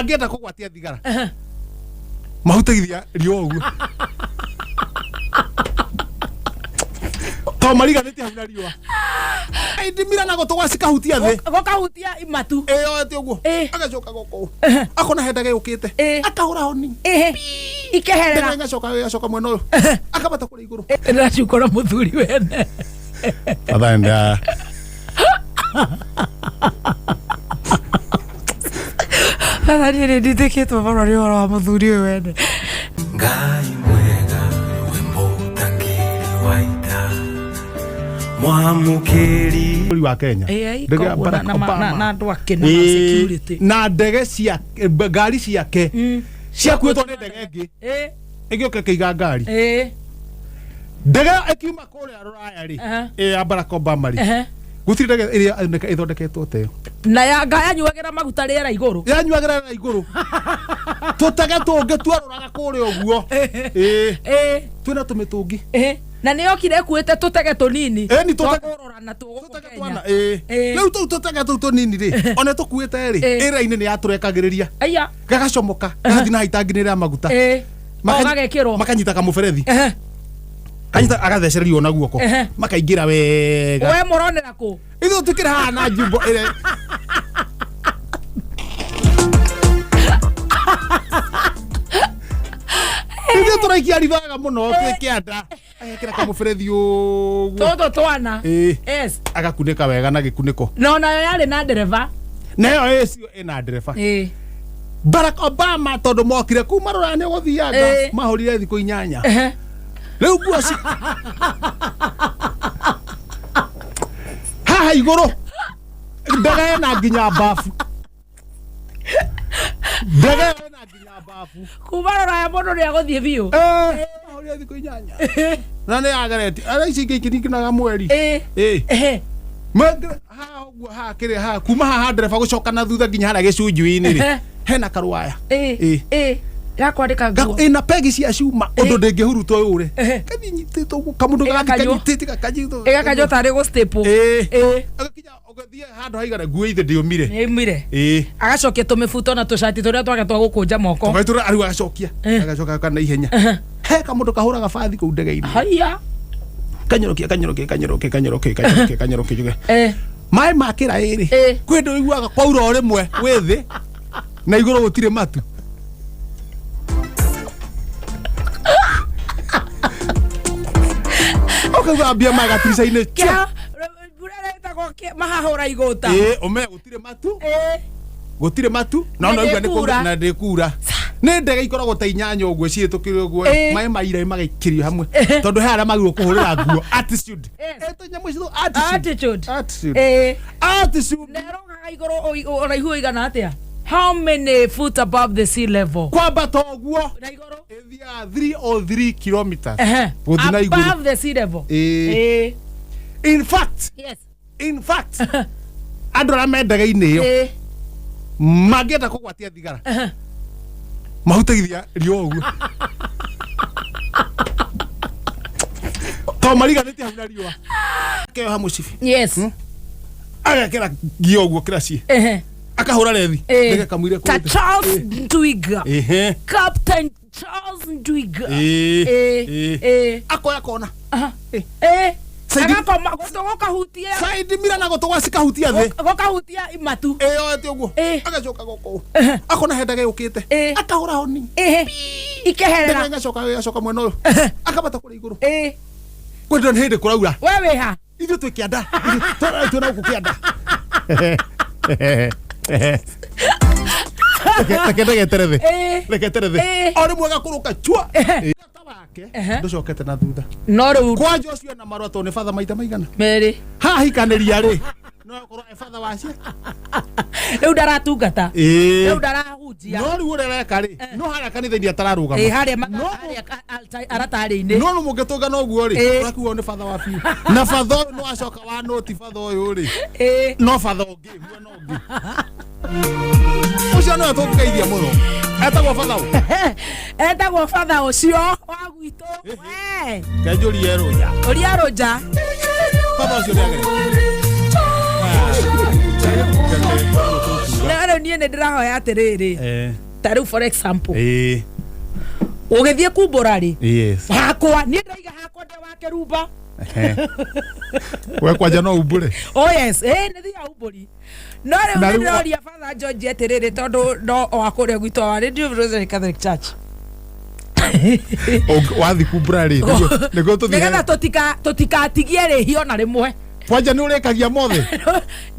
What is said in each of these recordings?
Mangĩenda kũgwatia thigara mahutagia riũa ũguo to mariganĩtie hau na riũa indimira na gũtũ gwa cikahutia thĩ. Gũkahutia matu. Ĩyoete ũguo. Agacoka gũkũ akona he ndege yũkĩte, akahũra honi. Ikeherera. Ndege ĩgacoka ĩgacoka mwena ũyũ, akabata kũrĩa igũrũ. Ndĩracukora mũthuri wene. Athanda. Baba, niĩ nĩ nditĩkĩtwo mũno nĩ ũhoro wa mũthuri ũyũ wene. Ngai mwega, we mũtangĩri wa ita, mwamũkĩri. Bũrũri wa Kenya. Ĩĩ, Ndege ya koguo Barack Obama. na andũ ake na security. Na ndege cia ngari ciake ciakuĩtwo nĩ ndege ĩngĩ ĩgĩũka ĩkĩiga ngari. Ndege ĩyo ĩkiuma kũrĩa Rũraya rĩ, ĩyo ya Barack Obama rĩ, gũtirĩ ndege ĩrĩa ĩoneka ĩthondeketwo ta ĩyo. Na yanga yanyuagĩra maguta rĩera igũrũ. Yanyuagĩra na igũrũ, tũtege tũngĩ tuarũraga kũrĩa ũguo. Ĩĩ. Twĩna tũmĩtũngi. Na nĩ yokire ĩkuĩte tũtege tũnini. Ĩni, twa kũrora na tuo gũkũ tũtege Kenya. twana ĩĩ. Rĩu tũu tũtege tũu tũnini rĩ, ona tũkuĩte rĩ, ĩra-inĩ nĩ yatũrekagĩrĩria. Aya. Gagacomoka gagathiĩ na itangi-inĩ rĩa maguta. O gagekĩrwo. Makanyita kamũberethi. Kanyita agathecererio na guoko. Makaingĩra wega. We mũronera kũ? Ithuĩ tũkĩrĩ haha na njumbo ĩrĩa ithuĩ tũraikia ritho wega mũno twĩ kĩanda, agekĩra kamũberethi ũguo. Tũtũ twana. Ĩĩ. Yes. Agakunĩka wega na gĩkunĩko. Na onayo yarĩ na ndereba. Nayo ĩcio ĩna ndereba. Barack Obama tondũ mokire kuma rũraya nĩ gũthianga mahũrire thikũ 8. Rĩu nguo ci haha igũrũ, ndege ĩna nginya mbabu, ndege ĩna nginya mbabu. Kuma rũraya mũndũ nĩ agũthiĩ biũ. Mahũrire thikũ 8 na nĩ yageretie ara ici ingĩ ikiringinaga mweri. Haha ũguo, haha kĩrĩa haha, kuma haha ndereba gũcoka na thutha nginya harĩa gĩcunjui-inĩ rĩ, hena karwaya. Gakwandĩka nguo. Ĩna pegi cia cuma ũndũ ndĩngĩhurutwo yũre. Kathiĩ nyitĩtwo ũguo kamũndũ gathiĩ Ĩgakanywo. kanyitĩte gakanyitwo. Ĩgakanywo tarĩ gũ staple. Agakinya ũgathiĩ handũ haigana nguo ithe ndĩũmire. Nĩaumire. Agacokia tũmĩbuto na tũcati tũrĩa twake twa gũkũnja moko. Tũgaitũra ariu agacokia. Agacoka kana ihenya. He kamũndũ kahũraga bathi kũu ndege-inĩ. Haiya. Kanyorokia kanyorokia kanyorokia kanyorokia kanyorokia kanyorokia. Maĩ ma kĩraĩ rĩ, kwĩ ndũ ũiguaga kwaura o rĩmwe wĩ thĩ na igũrũ gũtirĩ matu. Ũkaigua mbia maĩ gatirica-inĩ. Kĩa mbura ĩrĩa ĩtagwo mahahũra igũta. Ĩĩ, ũmenye gũtirĩ matu. Gũtirĩ matu na Na ona ũigua nĩ ndĩkura. na ndĩkura. Nĩ ndege ikoragwo ta 8 ũguo ciĩtũkĩre ũguo. Maĩ ma ira magaikĩrio hamwe tondũ he arĩa magĩrĩirwo kũhũrĩra nguo attitude. Ĩtũ nyamũ icio attitude. Attitude. Attitude. Attitude. Na ĩrũgaga igũrũ ũraihu ũigana atĩa? How many foot above the sea level? Kwambata ũguo. Na igũrũ. Ĩthiaga 303 kilometers. Gũthiĩ na igũrũ. Above the sea level. In fact. Yes. In fact, andũ arĩa me ndege-inĩ ĩyo mangĩenda kũgwatia thigara mahutagia riũa ũguo to mariganĩtie hau na riũa, akeoha mũcibi. Agekĩra ngia ũguo kĩraciĩ, akahũra rethi ndege kamũire Ta kũu thĩ. Charles Ndwiga. Captain Charles Ndwiga. Akoya kona. Agakoma gũtũ gũkahutia. Side mirror na gũtũ gwa cikahutia thĩ. Gũkahutia matu. Ĩyoete ũguo. Agacoka gũkũ akona he ndege yũkĩte, akahũra honi. Ikeherera. Ndege ĩgacoka ĩgacoka mwena ũyũ, akabata kũrĩa igũrũ. Kwĩ ndĩrona hĩndĩ kũraura. We wĩ ha? Ithuĩ twĩ kĩanda. Ithuĩ twĩ na gũkũ kĩanda. Reke ndege ĩtere thĩ. Reke ĩtere thĩ. O rĩmwe gakũrũka chua. Bata wake ndũcokete na thutha. No rĩu kwanja ũcio na marũa tondũ nĩ batha maita maigana merĩ. Haha hikanĩria rĩ, no akorwo e batha wacio. Rĩu ndaratungata. Rĩu ndarahunjia. No rĩu ũrĩa areka rĩ, no harĩa kanitha-inĩ atararũgama. Harĩa harĩa aratarĩ-inĩ. No no mũngĩtũngana ũguo rĩ, ũrakuo nĩ batha wa biũ na batha ũyũ no acoka wa noti batha ũyũ rĩ, no batha ũngĩ mwena ũngĩ ũcio nĩwe tũngĩgeithia mũno etagwo batha ũ. Etagwo batha ũcio wa gwitũ. We. Kenjũrie rũja. Ũria rũja. Batha ũcio nĩagere. Ũkuga. No rĩu niĩ nĩ ndĩrahoya atĩrĩrĩ, ta rĩu for example, ũgĩthiĩ kumbũra rĩ, hakwa niĩ ndaiga hakwa ndĩ wa kĩrumba. We kwanja no umbũre. Oh yes, nĩ thiaga umbũri, no rĩu Na nĩ rĩu- ndĩroria Father George atĩrĩrĩ, tondũ no wa kũrĩa gwitũ wa Radio Rosary Catholic Church. Wathi kumbũra rĩ, nĩguo tũthiĩ. Nĩgetha tũtikatigie rĩhia ona rĩmwe. Kwanja nĩ ũrĩkagia mothe.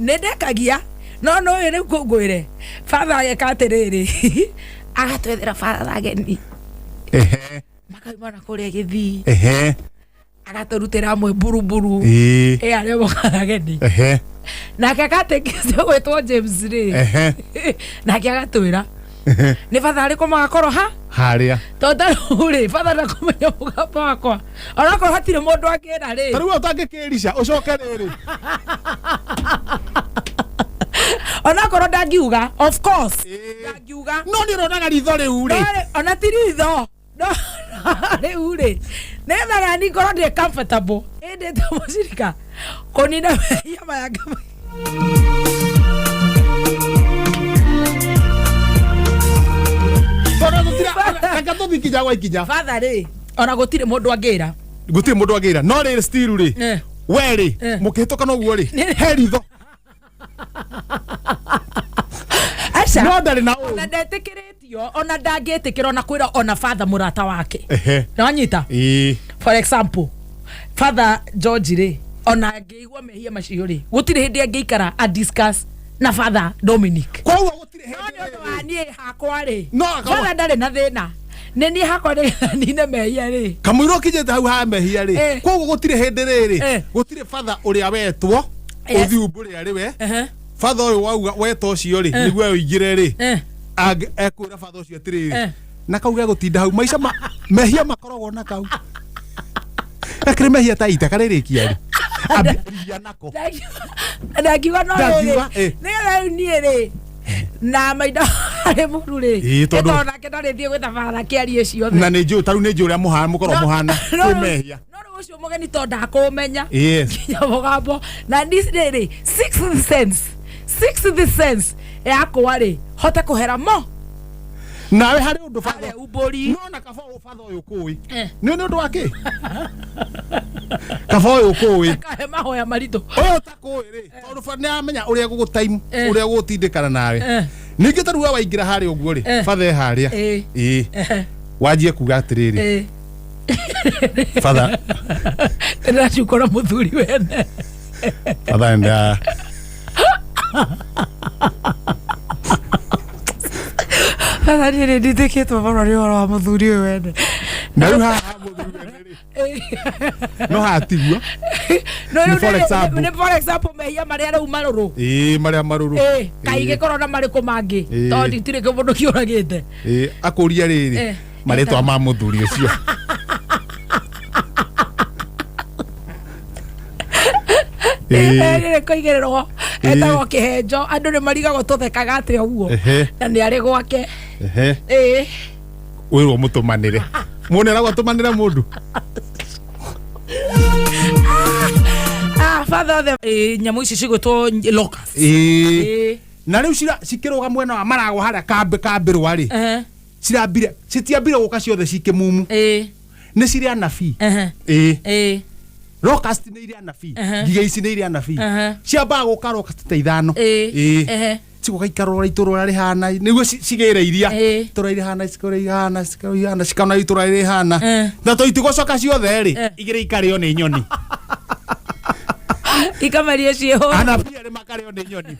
Nĩ ndekagia, no no ũyũ rĩu ngũngwĩre, father ageka atĩrĩrĩ, agatwethera father ageni makauma na kũrĩa gĩthii, agatũrutĩra amwe mburumburu, ĩ arĩa mokaga ageni, nake akatekicio gwĩtwo James rĩ, nake agatwĩra nĩ batha arĩkũ magakorwo ha Harĩa. Tondũ ta rĩu rĩ, batha ndakũmenya mũgambo wakwa onakorwo hatirĩ mũndũ angĩra rĩ. Ta rĩu we ũtangĩkĩrica ũcoke rĩrĩ. Onakorwo ndangiuga, of course ndangiuga. No nĩ ũronaga ritho rĩu rĩ. No rĩ, ona ti ritho, no rĩu rĩ, nĩgetha nani ngorwo ndĩ comfortable ĩndĩ ta mũcirika kũnina mehia maya Tondũ reke tũthiĩ ikinya gwa ikinya. Father rĩ, ona gũtirĩ mũndũ angĩra. Gũtirĩ mũndũ angĩra, no rĩrĩ, still rĩ, we rĩ, mũkĩhĩtũka noguo rĩ, he ritho. Aca. No ndarĩ na ũru. Ona ndetĩkĩrĩtio, ona ndangĩtĩkĩra ona kwĩra ona father mũrata wake. Nĩwanyita? Ĩĩ. For example, Father George rĩ, ona angĩigua mehia macio rĩ, gũtirĩ hĩndĩ angĩikara a discuss na Father Dominic. Koguo gũtirĩ No nĩ hĩndĩ. ũndũ wa niĩ hakwa rĩ, No, akorwo- father ndarĩ na thĩna, nĩ niĩ hakwa nĩgetha nine mehia rĩ. Kamũira ũkinyĩte hau ha mehia rĩ, koguo gũtirĩ hĩndĩ rĩrĩ, gũtirĩ father ũrĩa wetwo ũthiĩ umbũre arĩ we. Father ũyũ wauga weta ũcio rĩ, nĩguo ũingĩre rĩ, ekwĩra father ũcio atĩrĩrĩ, na kau gegũtinda hau maica ma mehia makoragwo na kau gakĩrĩ mehia ta ita karĩrĩkia rĩ, ambĩrĩria nako. Ndangiuga, no Ndangiuga, rĩrĩ, nĩgetha rĩu niĩ rĩ na maitho harĩ mũru rĩ, Ĩĩ, tondũ- tondũ nake ndarĩthiĩ gwĩta bara kĩarie ciothe. Na nĩ njũĩ, tarĩu nĩ njũĩ ũrĩa mũhana, mũkorwo mũhana kwĩ mehia. No rĩu ũcio mũgeni to ndakũmenya nginya mũgambo na ni rĩrĩ, sixth sense, sixth sense yakwa rĩ, hote kũhera mo. Nawe harĩ ũndũ father harĩa umbũri. No na kaba ũyũ, father ũyũ kũĩ nĩ ũndũ wa kĩ kaba ũyũ kũĩ. Kahe mahoya maritũ. Ũyũ ũtakũĩ rĩ, tondũ nĩ amenya ũrĩa gũgũtime, ũrĩa gũgũtindĩkana nawe. Ningĩ ta rĩu we waingĩra harĩa ũguo rĩ, father e harĩa, ĩĩ, wanjie kuga atĩrĩrĩ, father, Ndĩracukũra mũthuri wene. Father nda Father, niĩ nĩ nditĩkĩtwo mũno nĩ ũhoro wa mũthuri ũyũ wene. Na rĩu haha mũthuri wene rĩ, no hatiguo. No rĩu Nĩ for example. Nĩ for example mehia marĩa rĩu marũrũ. Ĩĩ, marĩa marũrũ. Kaĩ igĩkorwo na marĩkũ mangĩ? Tondũ nditirĩ kĩmũndũ kĩũragĩte. Ĩĩ, akũria rĩrĩ, marĩtwa ma mũthuri ũcio. Rĩrĩ kũigĩrĩrwo etagwo kĩhenjo, andũ nĩ marigagwo tũthekaga atĩa ũguo. Na nĩ arĩ gwake. Wĩrwo mũtũmanĩre, mũndũ eragwo atũmanĩre mũndũ. Ah, father othe, nyamũ ici cigwĩtwo locust. Na rĩu cikĩrũga mwena wa maragwa harĩa kambĩ kambĩrwa rĩ, cirambire, citiambire gũka ciothe cikĩmumu. Nĩ cirĩ anabii. Ĩĩ. Locust nĩ irĩ anabii. Ngigĩ ici nĩ irĩ anabii. Ciambaga gũka locust ta ithano. Ĩĩ. Cigoka ikarora itũra rĩhana nĩguo cigĩre iria. Itũra rĩhana, cikora ihana, cikora ihana, cikona itũra rĩhana. Na to itigũcoka ciothe rĩ, igĩrĩ ikarĩo nĩ nyoni. Ikameria ciĩho. Anabii erĩ makarĩo nĩ nyoni.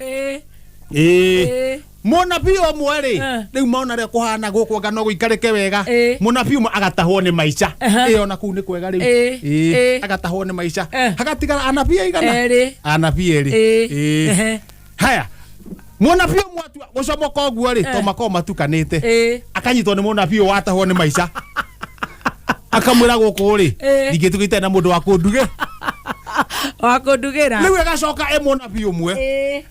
Ĩĩ. Mũnabii ũmwe rĩ, rĩu mona rĩa kũhana gũkũ anga no gũikarĩke wega. Mũnabii ũmwe agatahwo nĩ maica. Ĩ, ona kũu nĩ kwega rĩu. Ĩĩ. Agatahwo nĩ maica. Hagatigara anabii aigana? Erĩ. Anabii erĩ. Ĩĩ. Haya, mũnabii ũmwe atua gũcomoka ũguo rĩ, to makorwo matukanĩte, akanyitwo nĩ mũnabii ũyũ watahwo nĩ maica, akamwĩra gũkũ rĩ, ndingĩtuga itarĩ na mũndũ wa kũnduge. Wa kũndugĩra. Rĩu ĩgacoka ĩ mũnabii ũmwe,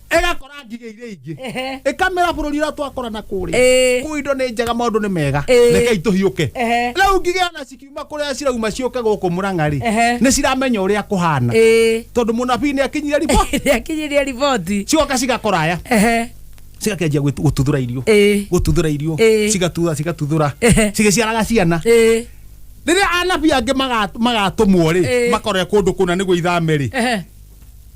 ĩgakora ngigĩ iria ingĩ, ĩkamĩra bũrũri ũrĩa twakorana kũrĩa, kũu indo nĩ njega, maũndũ nĩ mega, rekei tũhiũke. Rĩu ngigĩ ona cikiuma kũrĩa cirauma ciũke gũkũ Mũrang'a rĩ, nĩ ciramenya ũrĩa kũhana, tondũ mũnabii nĩ akinyire riboti. Nĩ akinyirie riboti. Cigoka cigakora aya. Cigakĩanjia gũtuthũra irio. Gũtuthũra irio. Cigatutha, cigatuthũra. Cigĩciaraga ciana. Rĩrĩa anabii angĩ magatũmwo rĩ, makorwe kũndũ kũna nĩguo ithame rĩ,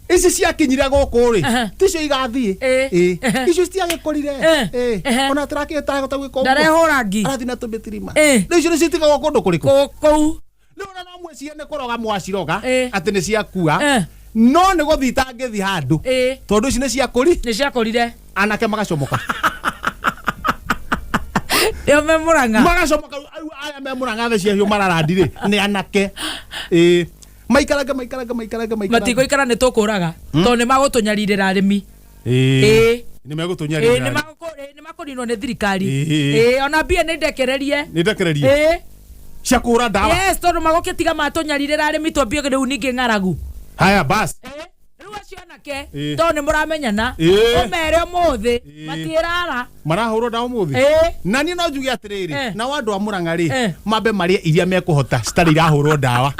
ici ciakinyire gũkũ rĩ, ticio igathiĩ. Ĩĩ. Icio citiagĩkũrire. Ĩĩ. Ona tũrakĩhota gwĩka ũguo. Ndarehũra ngi. Arathiĩ na tũmĩtirima. Rĩu icio nĩcio itigagwo kũndũ kũrĩkũ? Kũu. Rĩu ona no mwĩcirie nĩ kũroga mwaciroga, atĩ nĩ ciakua, no nĩ gũthiĩ itangĩthiĩ handũ, tondũ ici nĩ ciakũri. Nĩ ciakũrire. Anake magacomoka. Nĩo me Mũrang'a. Magacomoka rĩu aya me Mũrang'a thĩ cia hiũ mararandi rĩ, nĩ anake. Ĩĩ, maikarange, maikarange, maikarange, maikarange. Matigũikara, nĩ tũkũraga, tondũ nĩ magũtũnyarirĩra arĩmi. Ĩĩ. Nĩ megũtũnyarirĩra. Ĩĩ, nĩ makũninwo nĩ thirikari. Ĩĩ, ona mbia nĩ ndekererie. Nĩ ndekererie. Cia kũhũra ndawa. Yes, tondũ magũkĩtiga matũnyarirĩra arĩmi, twambie rĩu ningĩ ng'aragu. Haya bas. Rĩu acio anake, tondũ nĩ mũramenyana, ũmere ũmũthĩ matiĩrara. Marahũrwo ndawa ũmũthĩ. Na niĩ no njuge atĩrĩrĩ, nao andũ a Mũrang'a rĩ, mambe marĩe iria mekũhota citarĩ irahũrwo ndawa.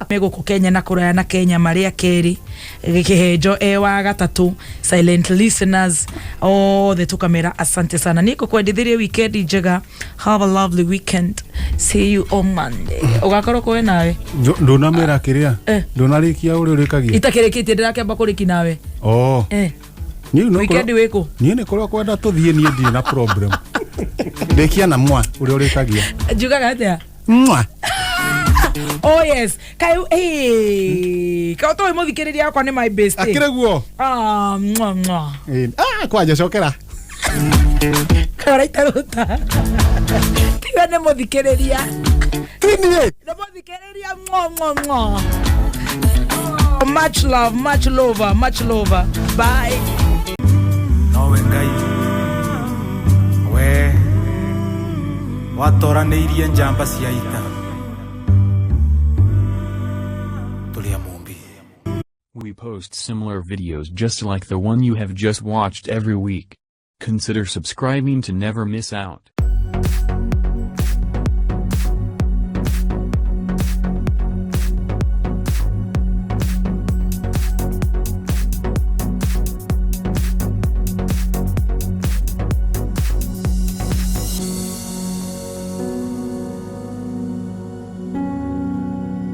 Me gũkũ Kenya na kũraya na Kenya marĩ a kerĩ, Kĩhenjo e wa gatatũ, silent listeners othe tũkamera asante sana. Niĩ ngũkwendithirie weekend njega. Have a lovely weekend, see you on Monday. Ũgakorwo kũwe nawe. Ndũnamera kĩrĩa. Ndũnarĩkia ũrĩa ũrĩkagia. Itakĩrĩkĩtie, ndĩrakĩamba kũrĩki nawe. Oh. Niĩ no Weekend wĩkũ? Niĩ nĩ kũrĩa kwenda tũthiĩ, niĩ ndirĩ na problem. Rĩkia na mwa ũrĩa ũrĩkagia. Njugaga atĩa? Mwa. Oh yes, kaĩ hey, kaĩ ũtoĩ mũthikĩrĩria wakwa nĩ my best. Akĩrĩ guo. Ah, mwa mwa. Ĩĩ. Ah, kwanja cokera. Kaĩ ũraita rũta tiga nĩ mũthikĩrĩria. Ti niĩ. Nĩ mũthikĩrĩria, mwa mwa mwa. Oh, much love, much love, much love, bye. Nowe Ngai we watoranĩirie njamba cia ita tũrĩ a Mũmbi. We post similar videos just like the one you have just watched every week. Consider subscribing to never miss out.